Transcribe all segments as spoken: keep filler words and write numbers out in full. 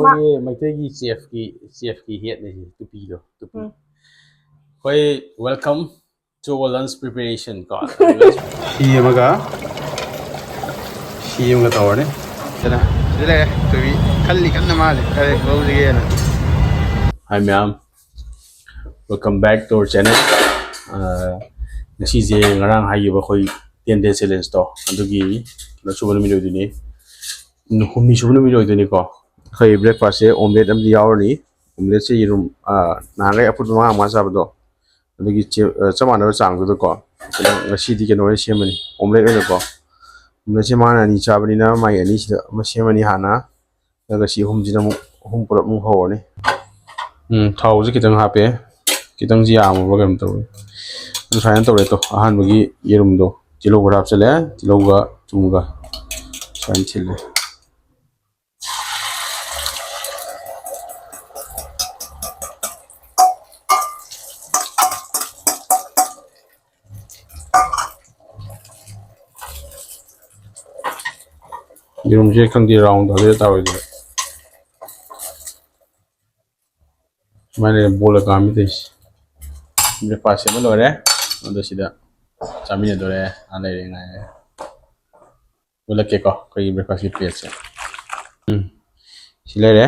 ꯑꯩꯈꯣꯏꯒꯤ ꯃꯩꯇꯩꯒꯤ ꯆꯦꯐꯀꯤ ꯆꯦꯐꯀꯤ ꯍꯦꯠꯅꯦ ꯁꯤ, ꯇꯨꯄꯤꯗꯣ, ꯇꯨꯄꯤ꯫ ꯎꯝ꯫ ꯑꯩꯈꯣꯏ welcome to our lunch preparation ꯀꯣ꯫ ꯁꯤ ꯑꯃꯒ ꯁꯤ ꯑꯃꯒ ꯇꯧꯔꯅꯤ꯫ ꯁꯤꯗ ꯂꯩꯔꯦ ꯇꯨꯄꯤ꯫ ꯈꯜꯂꯤ ꯀꯟꯅ ꯃꯥꯜꯂꯤ ꯀꯔꯤ ꯂꯧꯁꯤꯒꯦꯅ꯫ Hi ꯃꯌꯥꯝ, welcome back to our channel꯫ ꯑꯥ, ꯉꯁꯤꯁꯦ ꯉꯔꯥꯡ ꯍꯥꯏꯈꯤꯕ ꯑꯩꯈꯣꯏ ten day challenge ꯇꯣ, ꯑꯗꯨꯒꯤ ꯀꯩꯅꯣ ꯁꯨꯕ ꯅꯨꯃꯤꯠ ꯑꯣꯏꯗꯣꯏꯅꯤ꯫ ꯍꯨꯝꯅꯤ ꯁꯨꯕ ꯅꯨꯃꯤꯠ ꯑꯣꯏꯗꯣꯏꯅꯤꯀꯣ꯫ ꯑꯩꯈꯣꯏ breakfast ꯁꯦ omelette ꯑꯃꯗꯤ ꯌꯥꯎꯔꯅꯤ꯫ Omelette ꯁꯦ ꯌꯦꯔꯨꯝ, ꯑꯥ, ꯅꯍꯥꯟꯈꯩ ꯑꯐꯨꯠꯄ ꯃꯉꯥ ꯃꯉꯥ ꯆꯥꯕꯗꯣ, ꯑꯗꯨꯒꯤ ꯆꯦ-, ꯑꯥ, ꯆꯞ ꯃꯥꯟꯅꯕ ꯆꯥꯡꯗꯨꯗꯀꯣ꯫ ꯑꯗꯣ ꯉꯁꯤꯗꯤ ꯀꯩꯅꯣ ꯑꯣꯏꯅ ꯁꯦꯝꯃꯅꯤ, omelette ꯑꯣꯏꯅꯀꯣ꯫ Omelette ꯁꯦ ꯃꯥꯅ ꯑꯅꯤ ꯆꯥꯕꯅꯤꯅ ꯃꯥꯏ ꯑꯅꯤꯁꯤꯗ ꯑꯃ ꯁꯦꯝꯃꯅꯤ ꯍꯥꯟꯅ꯫ ꯑꯗꯨꯒ ꯁꯤ ꯑꯍꯨꯝꯁꯤꯅ ꯑꯃꯨꯛ, ꯑꯍꯨꯝ ꯄꯨꯂꯞ ꯑꯃꯨꯛ ꯍꯧꯔꯅꯤ꯫ ꯎꯝ, ꯊꯥꯎꯁꯦ ꯈꯤꯇꯪ ꯍꯥꯞꯄꯦ꯫ ꯈꯤꯇꯪꯁꯤ ꯌꯥꯝꯃꯕ꯭ꯔꯥ ꯀꯩꯅꯣꯝ ꯇꯧꯋꯤ꯫ ꯑꯗꯨ ꯁꯨꯃꯥꯏꯅ ꯇꯧꯔꯦ꯫ ꯇꯣ, ꯑꯍꯥꯟꯕꯒꯤ ꯌꯦꯔꯨꯝꯗꯣ ꯇꯤꯜꯍꯧ ꯈꯔ ꯍꯥꯞꯆꯤꯜꯂꯦ꯫ ꯇꯤꯜꯍꯧꯒ ꯊꯨꯝꯒ ꯁꯨꯃꯥꯏꯅ ꯊꯤꯜꯂꯦ꯫ ꯌꯦꯔꯨꯝꯁꯦ ꯈꯪꯗꯦ, round ꯇꯥꯗꯣꯏꯔ ꯇꯥꯔꯣꯏꯗꯣꯏꯔ꯫ ꯁꯨꯃꯥꯏꯅ ꯂꯩꯔꯦ, ꯕꯣꯜꯒ ꯀꯥꯝꯃꯤ ꯇꯧꯔꯤꯁꯦ꯫ Breakfast ꯁꯦꯝꯕ ꯂꯣꯏꯔꯦ꯫ ꯑꯗꯣ ꯁꯤꯗ ꯆꯥꯃꯤꯟꯅꯗꯣꯔꯦ꯫ ꯑꯥ ꯂꯩꯔꯦ, ꯉꯥꯏꯔꯦ꯫ ꯎꯠꯂꯛꯀꯦꯀꯣ ꯑꯩꯈꯣꯏꯒꯤ breakfast ꯀꯤ plate ꯁꯦ꯫ ꯎꯝ꯫ ꯁꯤ ꯂꯩꯔꯦ꯫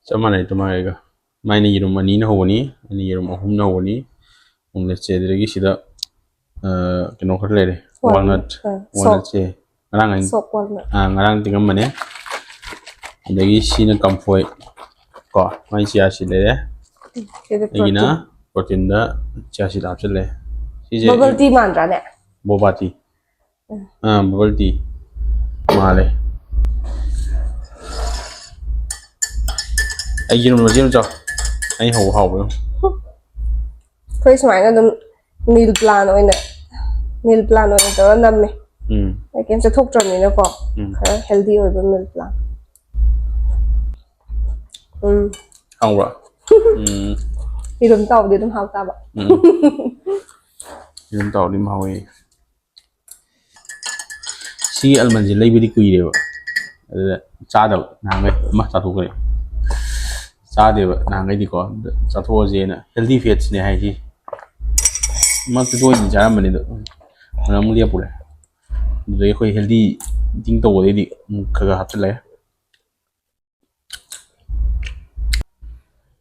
ꯆꯞ ꯃꯥꯟꯅꯩ ꯇꯨꯃꯥꯒ ꯑꯩꯒ꯫ ꯃꯥꯏꯅ ꯌꯦꯔꯨꯝ ꯑꯅꯤꯅ ꯍꯧꯕꯅꯤ, ꯑꯩꯅ ꯌꯦꯔꯨꯝ ꯑꯍꯨꯝꯅ ꯍꯧꯕꯅꯤ꯫ Omelette ꯁꯦ꯫ ꯑꯗꯨꯗꯒꯤ ꯁꯤꯗ, ꯑ, ꯀꯩꯅꯣ ꯈꯔ ꯂꯩꯔꯦ꯫ Walnut꯫ Walnut꯫ ꯑ, walnut soak꯫ ꯁꯦ꯫ ꯉꯔꯥꯡ ꯑꯩꯅ, soak walnut꯫ ꯑ, ꯉꯔꯥꯡ ꯇꯤꯡꯉꯝꯕꯅꯦ꯫ ꯑꯗꯒꯤ ꯁꯤꯅ ꯀꯝꯐꯣꯏ꯫ ꯀꯣ, ꯃꯥꯏ chia seed ꯂꯩꯔꯦ꯫ ꯁꯤꯗ ꯑꯩꯒꯤꯅ protein꯫ Protein ꯗ chia seed ꯍꯥꯞꯆꯤꯜꯂꯦ꯫ ꯁꯤꯁꯦ bubble tea ꯃꯥꯟꯗ꯭ꯔꯥꯅꯦ? Boba tea꯫ ꯎꯝ꯫ ꯑꯥ, bubble tea ꯃꯥꯜꯂꯦ꯫ ꯑꯩ ꯌꯦꯔꯨꯝ ꯂꯧꯖꯩ ꯆꯥꯎ꯫ ꯑꯩ ꯍꯧꯕ ꯍꯥꯎꯕ ꯌꯦꯡꯉꯨ꯫ ꯑꯩꯈꯣꯏ ꯁꯨꯃꯥꯏꯅ ꯑꯗꯨꯝ meal plan ꯑꯣꯏꯅ, meal plan ꯑꯣꯏꯅ ꯇꯧꯔ ꯅꯝꯃꯦ꯫ ꯎꯝ꯫ ꯑꯩ ꯀꯩꯝ ꯆꯠꯊꯣꯛꯇ꯭ꯔꯕꯅꯤꯅꯀꯣ꯫ ꯎꯝ꯫ ꯈꯔ healthy ꯑꯣꯏꯕ meal plan꯫ ꯎꯝ꯫ ꯍꯥꯎꯕ꯭ꯔꯥ? ꯎꯝ꯫ ꯌꯦꯔꯨꯝ ꯇꯥꯎꯕꯗꯤ ꯑꯗꯨꯝ ꯍꯥꯎ ꯇꯥꯕ꯫ ꯎꯝ꯫ ꯌꯦꯔꯨꯝ ꯇꯥꯎꯕꯗꯤ ꯑꯗꯨꯝ ꯍꯥꯎꯋꯦ꯫ ꯁꯤꯒꯤ almond ꯁꯦ ꯂꯩꯕꯗꯤ ꯀꯨꯏꯔꯦꯕ꯫ ꯑꯗꯨꯗ ꯆꯥꯗꯕ ꯅꯍꯥꯟꯈꯩ꯫ ꯑꯃ ꯆꯥꯊꯣꯛꯈ꯭ꯔꯦ꯫ ꯆꯥꯗꯦꯕ ꯅꯍꯥꯟꯈꯩꯗꯤꯀꯣ꯫ ꯑꯗ ꯆꯥꯊꯣꯛꯑꯁꯦꯅ healthy fatsꯅꯦ ꯍꯥꯏꯁꯤ꯫ ꯃꯔꯛꯇ ꯇꯣꯏꯅ ꯆꯥꯔꯝꯕꯅꯤ ꯑꯗꯣ ꯍꯟꯗꯛ ꯑꯃꯨꯛ ꯂꯦꯞꯄꯨꯔꯦ꯫ ꯑꯗꯨꯗꯒꯤ ꯑꯩꯈꯣꯏ healthy eating ꯇꯧꯕꯗꯩꯗꯤ ꯑꯃꯨꯛ ꯈꯔ ꯈꯔ ꯍꯥꯞꯆꯤꯜꯂꯛꯑꯦ꯫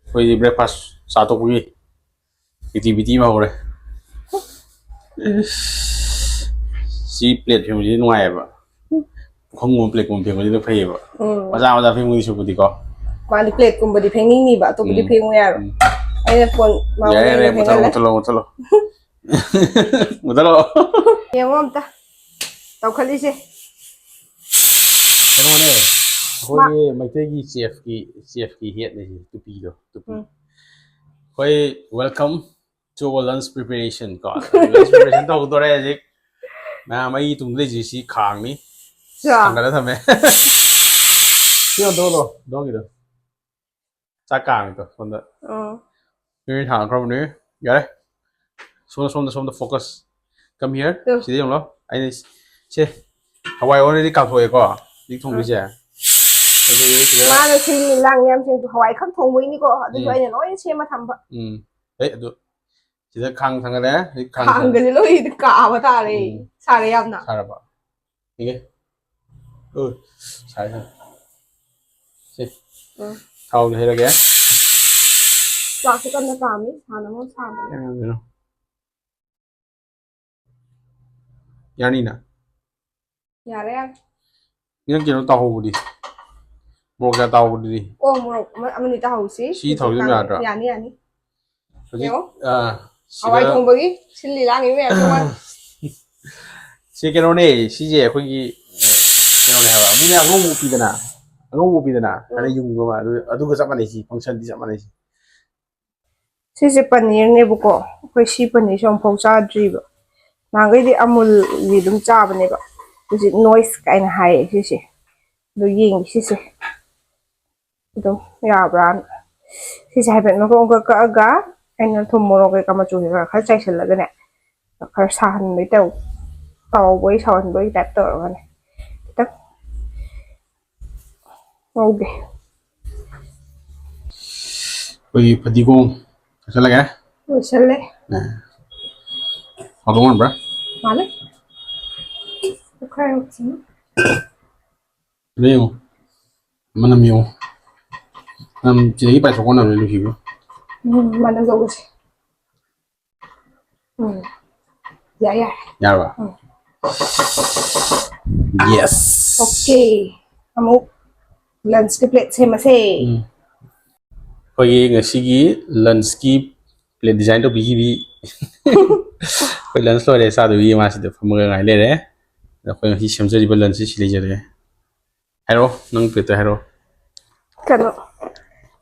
ꯑꯩꯈꯣꯏꯗꯤ breakfast ꯆꯥ ꯇꯣꯛꯄꯒꯤ activity ꯑꯃ ꯍꯧꯔꯦ꯫ ꯁꯤ plate ꯐꯦꯡꯕꯁꯤꯗꯤ ꯅꯨꯡꯉꯥꯏꯌꯦꯕ꯫ ꯄꯨꯈꯝꯒꯨꯝꯕ plateꯒꯨꯝꯕ ꯐꯦꯡꯕꯁꯤꯅ ꯐꯩꯌꯦꯕ꯫ ꯎꯝ꯫ ꯃꯆꯥ ꯃꯆꯥ ꯐꯦꯡꯕꯒꯤ ꯁꯔꯨꯛꯄꯨꯗꯤꯀꯣ꯫ ꯃꯥꯗꯤ plateꯀꯨꯝꯕꯗꯤ ꯐꯦꯡꯅꯤꯡꯉꯤꯕ, ꯑꯇꯣꯞꯄꯗꯤ ꯎꯝ꯫ ꯐꯦꯡꯉꯨ ꯌꯥꯔꯣꯏ꯫ ꯎꯝ꯫ ꯑꯩꯅ ꯐꯣꯟ ꯌꯥꯔꯦ, ꯌꯥꯔꯦ, ꯃꯨꯊꯠꯂꯣ, ꯃꯨꯊꯠꯂꯣ, ꯃꯨꯊꯠꯂꯣ꯫ ꯃꯨꯊꯠꯂꯣ꯫ ꯌꯦꯡꯉꯣ ꯑꯝꯇ꯫ ꯇꯧꯈꯠꯂꯤꯁꯦ꯫ ꯀꯩꯅꯣꯅꯦ, ꯑꯩꯈꯣꯏꯒꯤ ꯃꯩꯇꯩꯒꯤ chefꯀꯤ, chefꯀꯤ hatꯅꯦ ꯁꯤ, ꯇꯨꯄꯤꯗꯣ, ꯇꯨꯄꯤ꯫ ꯎꯝ꯫ ꯑꯩꯈꯣꯏ welcome to our lunch preparation ꯀꯣ꯫ Lunch preparation ꯇꯧꯗꯣꯔꯦ ꯍꯧꯖꯤꯛ꯫ ꯃꯌꯥꯝ ꯑꯩꯒꯤ ꯇꯨꯡꯗ ꯂꯩꯁꯤ ꯁꯤ ꯈꯥꯡꯅꯤ꯫ ꯆꯥ꯫ ꯊꯥꯡꯒꯠꯂ ꯊꯝꯃꯦ꯫ ꯁꯤ ꯑꯣꯟꯊꯣꯛꯍꯜꯂꯣ, ꯗꯣꯟꯒꯤꯗꯣ꯫ ꯆꯥꯛ ꯀꯥꯡꯉꯤꯗꯣ ꯁꯣꯝꯗ꯫ ꯑꯥ꯫ ꯃꯤ ꯊꯥꯡꯈ꯭ꯔꯕꯅꯦ꯫ ꯌꯥꯔꯦ꯫ ꯁꯣꯝꯗ, ꯁꯣꯝꯗ, ꯁꯣꯝꯗ focus꯫ Come here꯫ ꯎꯝ꯫ ꯁꯤꯗ ꯌꯦꯡꯂꯣ꯫ ꯑꯩꯅ ꯁꯦ, ꯍꯋꯥꯏ already ꯀꯥꯝꯊꯣꯛꯑꯦꯀꯣ꯫ ꯍꯧꯖꯤꯛ ꯊꯣꯡꯗꯣꯏꯁꯦ꯫ ꯑꯗꯨꯒꯤ ꯁꯤꯗ ꯃꯥꯅ ꯁꯤꯜ ꯂꯥꯡ ꯃꯌꯥꯝꯁꯤꯡꯗꯣ ꯍꯋꯥꯏ ꯈꯛ ꯊꯣꯡꯕꯩꯅꯤꯀꯣ꯫ ꯑꯗꯨꯁꯨ ꯎꯝ꯫ ꯑꯩꯅ ꯂꯣꯏ ꯁꯦꯝꯃ ꯊꯝꯕ꯫ ꯎꯝ꯫ ꯑꯦ, ꯑꯗꯨ ꯁꯤꯗ ꯈꯥꯡ ꯊꯥꯡꯒꯠꯂꯦ꯫ ꯍꯧꯖꯤꯛ ꯈꯥꯡ ꯊꯥꯡ-, ꯈꯥꯡꯒꯁꯦ ꯂꯣꯏ ꯀꯥꯕ ꯇꯥꯔꯦ꯫ ꯎꯝ꯫ ꯁꯥꯔꯦ ꯌꯥꯝꯅ꯫ ꯁꯥꯔꯕ? ꯌꯦꯡꯒꯦ꯫ ꯑꯣ, ꯁꯥꯔꯦ, ꯁꯥꯔꯦ꯫ ꯁꯦ꯫ ꯎꯝ꯫ ꯊꯥꯎꯗꯣ ꯍꯩꯔꯒꯦ꯫ ꯆꯥꯛꯁꯨ ꯀꯟꯅ ꯀꯥꯝꯃꯤ, ꯁꯥꯅꯕ ꯁꯥꯕꯅꯤ꯫ ꯀꯩꯅꯣ꯫ ꯌꯥꯅꯤꯅ? ꯌꯥꯔꯦ, ꯌꯥꯔꯦ꯫ ꯅꯪ ꯀꯩꯅꯣ ꯇꯥꯍꯧꯕꯗꯤ? ꯃꯣꯔꯣꯛ ꯀꯌꯥ ꯇꯥꯍꯧꯕꯗꯨꯗꯤ? ꯑꯣ, ꯃꯣꯔꯣꯛ ꯑꯃ-, ꯑꯃꯅꯤ ꯇꯥꯍꯧꯁꯤ꯫ ꯁꯤ ꯊꯥꯎꯁꯤ ꯑꯗꯨꯝ ꯌꯥꯗ꯭ꯔꯥ? ꯌꯥꯅꯤ, ꯌꯥꯅꯤ꯫ ꯍꯧꯖꯤꯛ, ꯌꯦꯡꯉꯣ꯫ ꯑꯥ, ꯍꯋꯥꯏ ꯁꯤꯗ ꯊꯣꯡꯕꯒꯤ ꯁꯤꯜꯂꯤ ꯂꯥꯡꯉꯤ ꯃꯌꯥꯝꯁꯦ ꯃꯥꯅ꯫ ꯁꯤ ꯀꯩꯅꯣꯅꯦ, ꯁꯤꯁꯦ ꯑꯩꯈꯣꯏꯒꯤ, ꯑ, ꯀꯩꯅꯣꯅꯦ ꯍꯥꯏꯕ, ꯃꯤꯅ ꯑꯉꯧꯕ ꯎꯞꯄꯤꯗꯅ, ꯑꯉꯧꯕ ꯎꯞꯄꯤꯗꯅ, ꯎꯝ꯫ ꯑꯗ ꯌꯨꯡꯕ ꯑꯃ, ꯑꯗꯨ, ꯑꯗꯨꯒ ꯆꯞ ꯃꯥꯟꯅꯩ ꯁꯤ, functionꯗꯤ ꯆꯞ ꯃꯥꯟꯅꯩ ꯁꯤ꯫ ꯁꯤꯁꯦ ꯄꯅꯤꯔꯅꯦꯕꯀꯣ, ꯑꯩꯈꯣꯏ ꯁꯤ ꯄꯅꯤꯔꯁꯦ ꯑꯃꯨꯛꯐꯥꯎ ꯆꯥꯗ꯭ꯔꯤꯕ꯫ ꯅꯍꯥꯟꯈꯩꯗꯤ ꯑꯃꯨꯜꯒꯤ ꯑꯗꯨꯝ ꯆꯥꯕꯅꯦꯕ, ꯍꯧꯖꯤꯛ Noise ꯀꯥꯏꯅ ꯍꯥꯏꯌꯦ ꯁꯤꯁꯦ꯫ ꯑꯗꯨ ꯌꯦꯡꯒꯦ ꯁꯤꯁꯦ꯫ ꯑꯗꯨꯝ ꯌꯥꯕ꯭ꯔꯥꯅ꯫ ꯁꯤꯁꯦ ꯍꯥꯏꯐꯦꯠ ꯃꯀꯛ ꯃꯀꯛ ꯀꯛꯑꯒ ꯑꯩꯅ ꯊꯨꯝ ꯃꯣꯔꯣꯛ ꯀꯩꯀꯥ ꯃꯆꯨ ꯀꯩꯀꯥ ꯈꯔ ꯆꯥꯏꯁꯤꯜꯂꯒꯅꯦ, ꯈꯔ ꯁꯥꯍꯟꯕꯩ ꯇꯧ-, ꯇꯥꯎꯕꯩ ꯁꯥꯎꯍꯟꯕꯒꯤ type ꯇꯧꯔꯒꯅꯦ, ꯈꯤꯇꯪ ꯉꯧꯒꯦ꯫ ꯑꯩꯈꯣꯏꯒꯤ ꯐꯗꯤꯒꯣꯝ ꯍꯥꯞꯆꯜꯂꯒꯦ꯫ ꯂꯣꯏꯁꯜꯂꯦ꯫ ꯑꯥ꯫ ꯍꯥꯎꯗꯧ ꯃꯥꯟꯕ꯭ꯔꯥ? ꯃꯥꯜꯂꯦ꯫ ꯈꯔ ꯌꯥꯝ ꯆꯤꯡꯉꯦ꯫ ꯑꯗꯨ ꯌꯦꯡꯉꯣ꯫ ꯃꯅꯝ ꯌꯦꯡꯉꯣ꯫ ꯃꯅꯝ ꯁꯤꯗꯒꯤ ꯄꯥꯏꯊꯣꯛꯄ ꯃꯅꯝ ꯂꯣꯏ ꯅꯨꯡꯁꯤꯕ꯫ ꯎꯝ, ꯃꯅꯝ ꯇꯧꯕꯁꯦ꯫ ꯎꯝ꯫ ꯌꯥꯏ, ꯌꯥꯏ꯫ ꯌꯥꯔꯕ? ꯎꯝ꯫ Yes꯫ ꯑꯣꯀꯦ꯫ ꯑꯃꯨꯛ lunchꯀꯤ plate ꯁꯦꯝꯃꯁꯦ꯫ ꯎꯝ꯫ ꯑꯩꯈꯣꯏꯒꯤ ꯉꯁꯤꯒꯤ lunchꯀꯤ plate design ꯇꯧꯕꯤꯈꯤꯕꯤ꯫ ꯑꯩꯈꯣꯏ lunch ꯂꯣꯏꯔꯦ ꯆꯥꯗꯣꯏꯒꯤ ꯃꯥꯁꯤꯗ ꯐꯝꯃꯒ ꯉꯥꯏ ꯂꯩꯔꯦ꯫ ꯑꯗ ꯑꯩꯈꯣꯏ ꯉꯁꯤ ꯁꯦꯝꯖꯔꯤꯕ lunchꯁꯤ ꯁꯤ ꯂꯩꯖꯔꯦ꯫ ꯍꯥꯏꯔꯛꯑꯣ, ꯅꯪ plateꯇ ꯍꯥꯏꯔꯛꯑꯣ꯫ ꯀꯩꯅꯣ,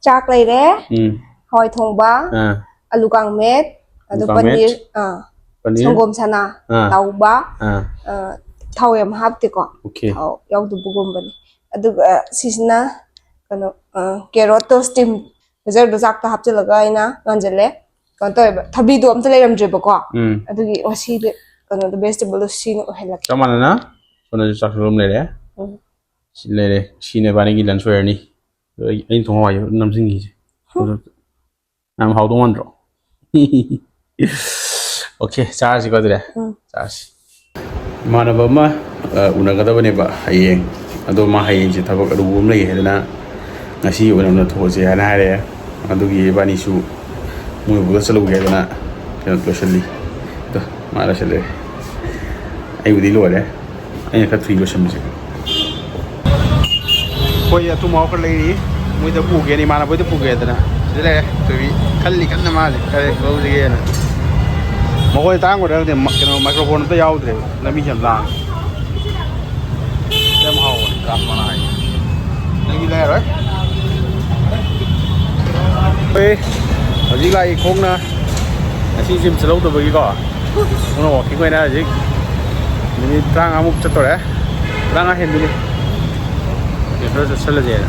ꯆꯥꯛ ꯂꯩꯔꯦ, ꯎꯝ꯫ ꯍꯋꯥꯏ ꯊꯣꯡꯕ, ꯑꯥ꯫ ꯑꯂꯨ ꯀꯥꯡꯃꯦꯠ, ꯑꯗꯨ ꯑꯂꯨ ꯀꯥꯡꯃꯦꯠ, ꯄꯅꯤꯔ, ꯑꯥ, ꯄꯅꯤꯔ, ꯁꯪꯒꯣꯝ ꯁꯅꯥ, ꯑꯥ꯫ ꯇꯥꯎꯕ, ꯑꯥ꯫ ꯑꯥ, ꯊꯥꯎ ꯌꯥꯝ ꯍꯥꯞꯇꯦꯀꯣ꯫ ꯑꯣꯀꯦ꯫ ꯊꯥꯎ ꯌꯥꯎꯗꯕꯒꯨꯝꯕꯅꯤ꯫ ꯑꯗꯨꯒ ꯁꯤꯁꯤꯅ ꯀꯩꯅꯣ, ꯑꯥ, carrotꯇꯣ steam ꯐꯖꯔꯗꯣ ꯆꯥꯛꯇ ꯍꯥꯞꯆꯤꯜꯂꯒ ꯑꯩꯅ ꯉꯥꯟꯖꯜꯂꯦ꯫ ꯀꯩꯅꯣ ꯇꯧꯋꯦꯕ, ꯊꯕꯤꯗꯣ ꯑꯝꯇ ꯂꯩꯔꯝꯗ꯭ꯔꯦꯕꯀꯣ꯫ ꯎꯝ꯫ ꯑꯗꯨꯒꯤ ꯉꯁꯤꯗꯤ ꯀꯩꯅꯣꯗꯣ, vegetablesꯇꯣ ꯁꯤꯅ ꯑꯣꯏꯍꯜꯂꯒꯦ꯫ ꯆꯞ ꯃꯥꯟꯅꯅ ꯁꯣꯝꯗꯁꯨ ꯆꯥꯛꯁꯪ ꯑꯃ ꯂꯩꯔꯦ꯫ ꯎꯝ꯫ ꯁꯤ ꯂꯩꯔꯦ꯫ ꯁꯤꯅ ꯏꯕꯥꯅꯤꯒꯤ lunch ꯑꯣꯏꯔꯅꯤ꯫ ꯑꯗꯣ ꯑꯩ, ꯑꯩꯅ ꯊꯣꯡ ꯍꯋꯥꯏꯁꯦ ꯅꯝꯁꯤꯟꯈꯤꯁꯦ꯫ ꯍꯨꯝ꯫ ꯌꯥꯝ ꯍꯥꯎꯗꯧ ꯃꯥꯟꯗ꯭ꯔꯣ? ꯑꯣꯀꯦ, ꯆꯥꯔꯁꯤꯀꯣ ꯑꯗꯨꯗꯤ꯫ ꯎꯝ꯫ ꯆꯥꯔꯁꯤ꯫ ꯏꯃꯥꯟꯅꯕ ꯑꯃ, ꯑ, ꯎꯅꯒꯗꯕꯅꯦꯕ ꯍꯌꯦꯡ꯫ ꯑꯗꯣ ꯃꯥ ꯍꯌꯦꯡꯁꯦ ꯊꯕꯛ ꯑꯔꯨꯕ ꯑꯃ ꯂꯩ ꯍꯥꯏꯗꯅ ꯉꯁꯤ ꯑꯣꯏꯅ ꯎꯅꯊꯣꯛꯑꯁꯦ ꯍꯥꯏꯅ ꯍꯥꯏꯔꯛꯑꯦ꯫ ꯑꯗꯨꯒꯤ ꯏꯕꯥꯅꯤꯁꯨ ꯃꯣꯏ ꯎꯅꯕ ꯆꯠꯂꯨꯒꯦ ꯍꯥꯏꯗꯅ ꯀꯩꯅꯣ ꯂꯣꯏꯁꯤꯜꯂꯤ꯫ ꯑꯗꯣ ꯃꯥ ꯂꯣꯏꯁꯤꯜꯂꯦ꯫ ꯑꯩꯕꯨꯗꯤ ꯂꯣꯏꯔꯦ꯫ ꯑꯩꯅ ꯈꯔ ꯊꯨꯏ ꯂꯣꯏꯁꯤꯟꯕꯁꯦ꯫ ꯑꯩꯈꯣꯏ ꯑꯊꯨꯝ ꯑꯍꯥꯎ ꯈꯔ ꯂꯩꯔꯤ꯫ ꯃꯣꯏꯗ ꯄꯨꯒꯦꯅ, ꯏꯃꯥꯟꯅꯕ ꯍꯣꯏꯗ ꯄꯨꯒꯦꯗꯅ꯫ ꯁꯤꯗ ꯂꯩꯔꯦ꯫ ꯊꯣꯏꯕꯤ ꯈꯜꯂꯤ ꯀꯟꯅ ꯃꯥꯜꯂꯤ꯫ ꯀꯔꯤ ꯂꯧꯁꯤꯒꯦꯅ꯫ ꯃꯈꯣꯏ ꯇꯥꯡꯕꯗ ꯈꯪꯗꯦ, ꯃ-, ꯀꯩꯅꯣ, microphone ꯑꯝꯇ ꯌꯥꯎꯗ꯭ꯔꯦꯕ꯫ ꯂꯝꯕꯤꯁꯦ ꯌꯥꯝ ꯂꯥꯡꯉꯦ꯫ ꯌꯥꯝ ꯍꯥꯎꯕꯅꯤ, ꯆꯥꯛ ꯃꯅꯥ ꯍꯥꯏꯁꯦ꯫ ꯅꯪꯒꯤ ꯂꯩꯔꯣꯏ꯫ ꯑꯩꯈꯣꯏ ꯍꯧꯖꯤꯛ ꯂꯥꯛꯏ ꯈꯣꯡꯅ꯫ ꯉꯁꯤ gym ꯆꯠꯍꯧꯗꯕꯒꯤꯀꯣ꯫ ꯈꯣꯡꯅ walking ꯑꯣꯏꯅ ꯍꯧꯖꯤꯛ minute ꯇꯔꯥꯃꯉꯥꯃꯨꯛ ꯆꯠꯇꯣꯔꯦ꯫ ꯇꯔꯥꯃꯉꯥ ꯍꯦꯟꯕꯤꯅꯤ꯫ ꯈꯔ ꯆꯠꯁꯜꯂꯁꯦꯅ꯫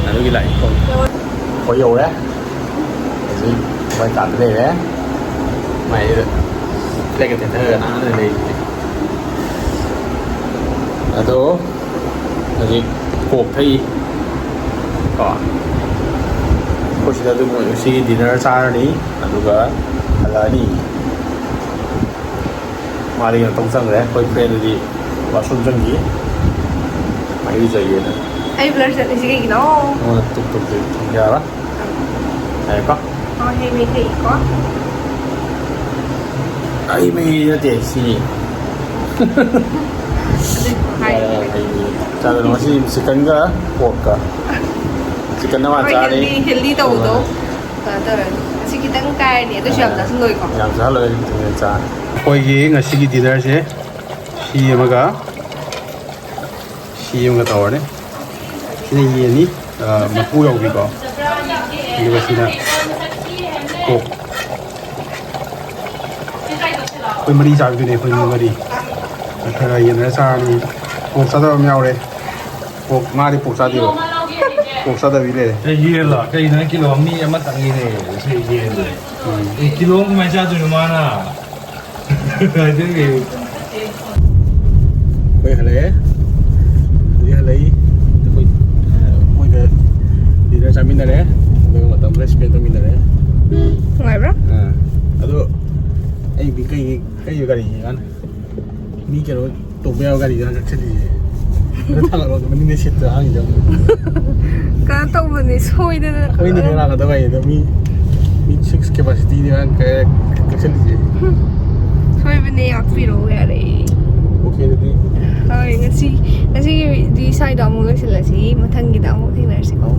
ꯑꯗꯨꯒꯤ ꯂꯥꯛꯏ ꯈꯣꯡꯅ꯫ ꯑꯩꯈꯣꯏ ꯌꯧꯔꯦ꯫ ꯍꯧꯖꯤꯛ ꯃꯣꯏ ꯀꯥꯗ ꯂꯩꯔꯦ꯫ ꯃꯥꯏꯁꯤꯗ ꯐ꯭ꯂꯦꯛꯀ ꯊꯦꯠꯊꯔꯒ ꯅꯥꯟꯅ ꯂꯩꯔꯤꯁꯦ꯫ ꯑꯗꯣ ꯍꯧꯖꯤꯛ ꯀꯣꯛ ꯊꯛꯏ ꯀꯣ꯫ ꯑꯩꯈꯣꯏ ꯁꯤꯗ ꯑꯗꯨꯝ ꯉꯁꯤꯒꯤ ꯗꯤꯅꯔ ꯆꯥꯔꯅꯤ, ꯑꯗꯨꯒ ꯍꯜꯂꯛꯑꯅꯤ꯫ ꯃꯥꯗꯤ ꯀꯩꯅꯣ ꯇꯧ ꯆꯪꯈ꯭ꯔꯦ, ꯑꯩꯈꯣꯏ ꯐ꯭ꯔꯦꯟꯗꯨꯗꯤ ꯋꯥꯁꯔꯨꯝ ꯆꯪꯈꯤ, ꯃꯥ ꯏꯔꯨꯖꯒꯦꯅ꯫ ꯑꯩ ꯕ꯭ꯂꯔ ꯆꯠꯂꯤꯁꯤ ꯀꯩꯒꯤꯅꯣ? ꯑꯩꯉꯣꯟꯗ ꯇꯨꯛ ꯇꯨꯛ ꯇꯨꯛ ꯊꯝꯕ ꯌꯥꯔꯣꯏ꯫ ꯌꯥꯔꯦꯀꯣ? ꯑꯣ, ꯍꯩ ꯃꯍꯤ ꯊꯛꯏꯀꯣ꯫ ꯑꯩ ꯃꯍꯤ ꯅꯠꯇꯦ, ꯁꯤꯅꯤ꯫ ꯑꯗꯨ ꯍꯥꯏ꯫ ꯌꯥꯔꯦ, ꯌꯥꯔꯦ, ꯑꯩ ꯃꯍꯤ꯫ ꯆꯥꯗꯣꯏꯅꯣ ꯉꯁꯤ ꯆꯤꯛꯀꯟꯒ ꯄꯣꯔꯛꯀ꯫ ꯆꯤꯛꯀꯟ ꯑꯃ ꯍꯣꯏ, ꯆꯥꯔꯅꯤ꯫ ꯍꯦꯜꯗꯤ, ꯍꯦꯜꯗꯤ ꯇꯧꯕꯗꯣ꯫ ꯑꯗꯨꯒ ꯀꯩꯅꯣ ꯇꯧꯔꯅꯤ꯫ ꯉꯁꯤ ꯈꯤꯇꯪ ꯀꯥꯏꯔꯅꯤ, ꯑꯗꯨꯁꯨ ꯌꯥꯝ ꯆꯥꯁꯤꯜꯂꯣꯏꯀꯣ꯫ ꯌꯥꯝ ꯆꯥꯍꯜꯂꯣꯏ, ꯈꯤꯇꯪ ꯆꯥꯔꯅꯤ꯫ ꯑꯩꯈꯣꯏꯒꯤ ꯉꯁꯤꯒꯤ ꯗꯤꯅꯔꯁꯦ ꯁꯤ ꯑꯃꯒ ꯁꯤ ꯑꯃꯒ ꯇꯧꯔꯅꯤ꯫ ꯁꯤꯅ ꯌꯦꯟꯅꯤ, ꯑ, ꯃꯀꯨ ꯌꯥꯎꯕꯤꯀꯣ꯫ ꯑꯗꯨꯒ ꯁꯤꯅ ꯄꯣꯛ꯫ ꯑꯩꯈꯣꯏ ꯃꯔꯤ ꯆꯥꯕꯤꯗꯨꯅꯦ, ꯑꯩꯈꯣꯏ ꯃꯤ ꯃꯔꯤ꯫ ꯈꯔ ꯈꯔ ꯌꯦꯟꯅꯔ ꯆꯥꯔꯅꯤ꯫ ꯄꯣꯛ ꯆꯥꯗꯕ ꯑꯃ ꯌꯥꯎꯔꯦ꯫ ꯄꯣꯛ, ꯃꯥꯗꯤ ꯄꯣꯛ ꯆꯥꯗꯦꯕ꯫ ꯄꯣꯛ ꯆꯥꯗꯕꯤ ꯂꯩꯔꯦ꯫ ꯑꯦ, ꯌꯦꯟꯂꯣ? ꯀꯩꯅꯣ, ꯀꯤꯂꯣ ꯑꯃ ꯃꯤ ꯑꯃꯇꯪꯒꯤꯅꯦ ꯁꯤ ꯌꯦꯟꯁꯦ꯫ ꯎꯝ꯫ ꯑꯦ, ꯀꯤꯂꯣ ꯑꯃ ꯀꯃꯥꯏꯅ ꯆꯥꯗꯣꯏꯅꯣ ꯃꯥꯅ? ꯑꯗꯨꯒꯤ ꯑꯩꯈꯣꯏ ꯍꯜꯂꯛꯑꯦ꯫ ꯍꯧꯖꯤꯛ ꯍꯜꯂꯛꯏ꯫ ꯑꯩꯈꯣꯏ, ꯑ, ꯃꯣꯏꯗ ꯗꯤꯅꯔ ꯆꯥꯃꯤꯟꯅꯔꯦ꯫ ꯑꯗꯨꯒ ꯃꯇꯝ ꯈꯔ ꯁ꯭ꯄꯦꯟ ꯇꯧꯃꯤꯟꯅꯔꯦ꯫ ꯅꯨꯡꯉꯥꯏꯕ꯭ꯔꯥ? ꯑꯥ꯫ ꯑꯗꯣ ꯑꯩꯗꯤ ꯀꯩ, ꯀꯩ ꯒꯥꯔꯤ ꯌꯦꯡꯉꯥꯟ? ꯃꯤ ꯀꯩꯅꯣ ꯇꯣꯡꯕ ꯌꯥꯕ ꯒꯥꯔꯤꯗ ꯅꯪ ꯆꯠꯁꯤꯜꯂꯤꯁꯦ꯫ ꯈꯔ ꯊꯥꯡꯒꯠꯂꯣ, ꯃꯅꯤꯡꯗ ꯁꯤꯠꯇ ꯍꯥꯡꯉꯤꯗꯣ꯫ ꯀꯩꯅꯣ ꯇꯧꯕꯅꯦ, ꯁꯣꯏꯗꯅ꯫ ꯑꯩꯈꯣꯏꯅ ꯍꯦꯟꯅ ꯂꯥꯛꯀꯗꯕ ꯍꯥꯏꯗꯣ, ꯃꯤ, ꯃꯤ ꯁꯤꯛꯁ ꯀꯦꯄꯥꯁꯤꯇꯤꯅꯦ ꯃꯥꯅ ꯀꯛ-, ꯀꯛꯁꯜꯂꯤꯁꯦ꯫ ꯁꯣꯏꯕꯅꯦ, ꯉꯥꯛꯄꯤꯔꯣ, ꯌꯥꯔꯦ꯫ ꯑꯣꯀꯦ, ꯑꯗꯨꯗꯤ꯫ ꯍꯣꯏ, ꯉꯁꯤ, ꯉꯁꯤꯒꯤꯗꯤ ꯁ꯭ꯋꯥꯏꯗ ꯑꯃꯨꯛ ꯂꯣꯏꯁꯤꯜꯂꯁꯤ, ꯃꯊꯪꯒꯤꯗ ꯑꯃꯨꯛ ꯊꯦꯡꯅꯔꯁꯤꯀꯣ꯫